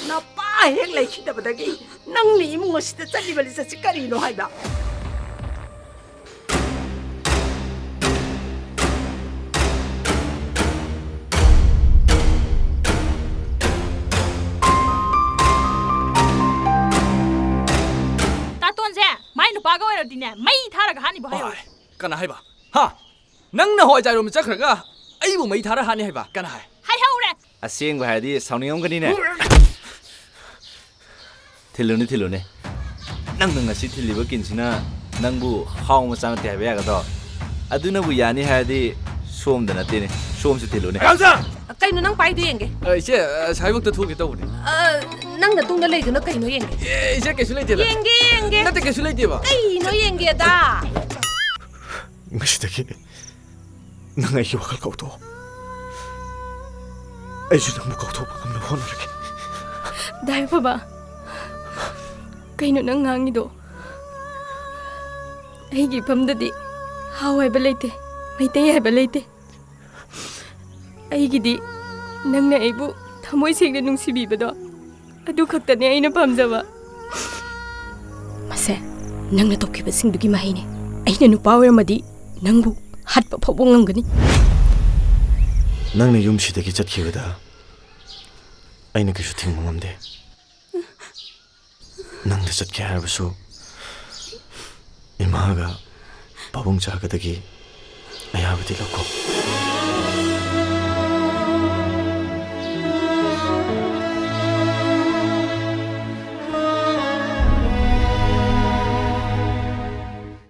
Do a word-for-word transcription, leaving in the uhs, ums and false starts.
ꯅꯄꯥ ꯍꯦꯛ ꯂꯩꯈꯤꯗꯕꯗꯒꯤ ꯅꯪꯅ ꯏꯃꯨꯡ ꯑꯁꯤꯗ ꯆꯠꯂꯤꯕ ꯂꯤꯆꯠꯁꯤ ꯀꯔꯤꯅꯣ ꯍꯥꯏꯕ? ꯇꯥꯇꯣꯟꯁꯦ ꯃꯥꯏ ꯅꯨꯄꯥꯒ ꯑꯣꯏꯔꯗꯤꯅꯦ, ꯃꯩ ꯊꯥꯔꯒ ꯍꯥꯠꯅꯤꯕꯨ ꯍꯥꯏꯍꯧꯔꯦ꯫ ꯀꯅꯥ ꯍꯥꯏꯕ? ꯍꯥ? ꯅꯪꯅ ꯍꯋꯥꯏꯖꯥꯔꯣꯝꯗ ꯆꯠꯈ꯭ꯔꯒ ꯑꯩꯕꯨ ꯃꯩ ꯊꯥꯔ ꯍꯥꯠꯅꯤ ꯍꯥꯏꯕ ꯀꯅꯥ ꯍꯥꯏ? ꯍꯥꯏꯍꯧꯔꯦ꯫ ꯑꯁꯦꯡꯕ ꯍꯥꯏꯔꯗꯤ ꯁꯥꯎꯅꯤꯡꯉꯝꯒꯅꯤꯅꯦ꯫ ꯊꯤꯜꯂꯨꯅꯦ, ꯊꯤꯜꯂꯨꯅꯦ꯫ ꯅꯪꯅ ꯉꯁꯤ ꯊꯤꯜꯂꯤꯕ ꯀꯤꯟꯁꯤꯅ ꯅꯪꯕꯨ ꯍꯥꯎ ꯃꯆꯥ ꯅꯠꯇꯦ ꯍꯥꯏꯕ ꯌꯥꯒꯗ꯭ꯔꯣ? ꯑꯗꯨꯅꯕꯨ ꯌꯥꯅꯤ ꯍꯥꯏꯔꯗꯤ ꯁꯣꯝꯗ ꯅꯠꯇꯦꯅꯦ, ꯁꯣꯝꯁꯨ ꯊꯤꯜꯂꯨꯅꯦ꯫ ꯀꯩꯅꯣ ꯅꯪ ꯄꯥꯏꯗꯣ ꯌꯦꯡꯒꯦ꯫ ꯑ, ꯏꯆꯦ, ꯑ, ꯑꯁꯥꯏꯕꯣꯛꯇ ꯊꯣꯛꯀꯦ ꯇꯧꯕꯅꯦ꯫ ꯑ, ꯅꯪ ꯅꯇꯨꯡꯗ ꯂꯩꯗꯨꯅ ꯀꯩꯅꯣ ꯌꯦꯡꯒꯦ? ꯑꯦ, ꯏꯆꯦ, ꯀꯩꯁꯨ ꯂꯩꯇꯦꯗ꯫ ꯌꯦꯡꯒꯦ, ꯌꯦꯡꯒꯦ꯫ ꯅꯠꯇꯦ, ꯀꯩꯁꯨ ꯂꯩꯇꯦꯕ꯫ ꯀꯩꯅꯣ ꯌꯦꯡꯒꯦꯗ? ꯉꯁꯤꯗꯒꯤ ꯅꯪ ꯑꯩꯒꯤ ꯋꯥꯈꯜ ꯀꯥꯎꯊꯣꯛꯑꯣ꯫ ꯑꯩꯁꯨ ꯅꯪꯕꯨ ꯀꯥꯎꯊꯣꯛꯄ ꯉꯝꯅꯕ ꯍꯣꯠꯅꯔꯒꯦ꯫ ꯗꯥ ꯌꯥꯏꯐꯕ, ꯀꯩꯅꯣ ꯅꯪ ꯉꯥꯡꯉꯤꯗꯣ? ꯑꯩꯒꯤ ꯏꯐꯝꯗꯗꯤ ꯍꯥꯎ ꯍꯥꯏꯕ ꯂꯩꯇꯦ, ꯃꯩꯇꯩ ꯍꯥꯏꯕ ꯂꯩꯇꯦ꯫ ꯑꯩꯒꯤꯗꯤ ꯅꯪꯅ ꯑꯩꯕꯨ ꯊꯃꯣꯏ ꯁꯦꯡꯅ ꯅꯨꯡꯁꯤꯕꯤꯕꯗꯣ, ꯑꯗꯨ ꯈꯛꯇꯅꯦ ꯑꯩꯅ ꯄꯥꯝꯖꯕ꯫ ꯃꯁꯦ, ꯅꯪꯅ ꯇꯧꯈꯤꯕꯁꯤꯡꯗꯨꯒꯤ ꯃꯍꯩꯅꯦ꯫ ꯑꯩꯅ ꯅꯨꯄꯥ ꯑꯣꯏꯔꯝꯃꯗꯤ ꯅꯪꯕꯨ ꯍꯥꯠꯄ ꯐꯥꯎꯕ ꯉꯝꯒꯅꯤ꯫ ꯅꯪꯅ ꯌꯨꯝꯁꯤꯗꯒꯤ ꯆꯠꯈꯤꯕꯗ ꯑꯩꯅ ꯀꯩꯁꯨ ꯊꯤꯡꯕ ꯉꯝꯗꯦ꯫ ꯅꯪꯗ ꯆꯠꯀꯦ ꯍꯥꯏꯔꯕꯁꯨ ꯏꯃꯥꯒ ꯄꯥꯕꯨꯡ ꯆꯥꯒꯗꯒꯤ ꯑꯌꯥꯕꯗꯤ ꯂꯧꯈꯣ꯫